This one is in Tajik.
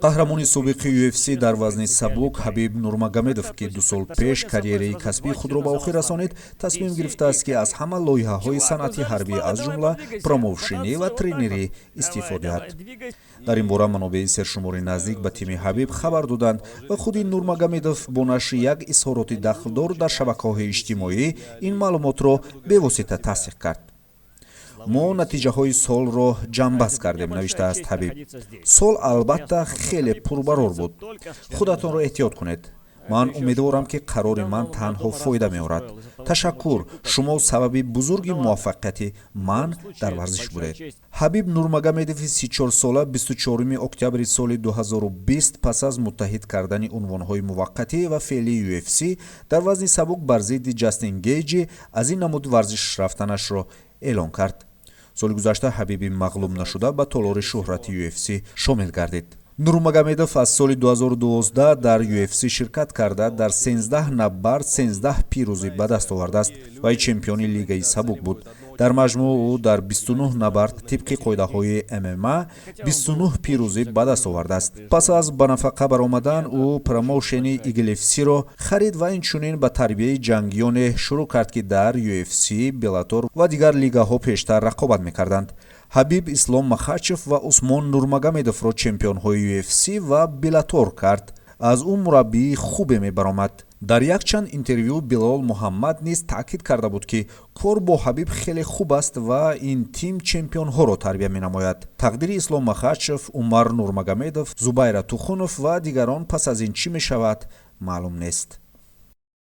Қаҳрамони собиқи UFC дар вазни сабук Ҳабиб Нурмагомедов, ки 2 сол пеш карьераи касбии худро ба охир расонид, тасмим гирифтааст, ки аз ҳама лоиҳаҳои санъати ҳарбӣ, аз ҷумла промоушенӣ ва тренерӣ, истеъфо диҳад. Дар ин бора манобеи сершумори наздик ба тими Ҳабиб хабар доданд ва худи Нурмагомедов бо нашри як изҳороти дахлдор дар шабакаҳои иҷтимоӣ ин маълумотро бевосита тасдиқ кард. «Мо натиҷаҳои солро ҷамъбаст кардем», — навиштааст Ҳабиб. «Сол, албатта, хеле пурбарор буд. Худатонро эҳтиёт кунед. Ман умедворам, ки қарори ман танҳо фоида меорад. Ташаккур, шумо сабаби бузурги муваффақияти ман дар варзиш будед». Ҳабиб Нурмагомедови 34сола 24 октябри соли 2020 пас аз муттаҳид кардани унвонҳои муваққатӣ ва феълии UFC дар вазни сабук бар зидди Ҷастин Гейҷи аз ин намуд варзиш рафтанашро эълон кард. Соли гузашта Ҳабиби мағлуб нашуда ба толори шӯҳрати UFC шомил гардид. Нурмагомедов аз соли 2012 дар UFC ширкат карда, дар 13 набард 13 пирӯзӣ ба даст овардааст. Вай чемпиони лигаи сабук буд. Дар маҷмӯъ ӯ дар 29 набард тибқи қоидаҳои ММА 29 пирӯзӣ ба даст овардааст. Пас аз ба нафақа баромадан ӯ промоушени Eagle FC-ро харид ва инчунин ба тарбияи ҷангиёне шурӯъ кард, ки дар UFC, Bellator ва дигар лигаҳо пештар рақобат мекарданд. Ҳабиб Ислом Махачев ва Усмон Нурмагомедовро чемпионҳои UFC ва Bellator кард. Аз ӯ мураббии хубе мебаромад. Дар якчанд интервю Билол Муҳаммад низ таъкид карда буд, ки кор бо Ҳабиб хеле хуб аст ва ин тим чемпионҳоро тарбия менамояд. Тақдири Ислом Махачев, Умар Нурмагомедов, Зубайра Тухунов ва дигарон пас аз ин чӣ мешавад, маълум нест.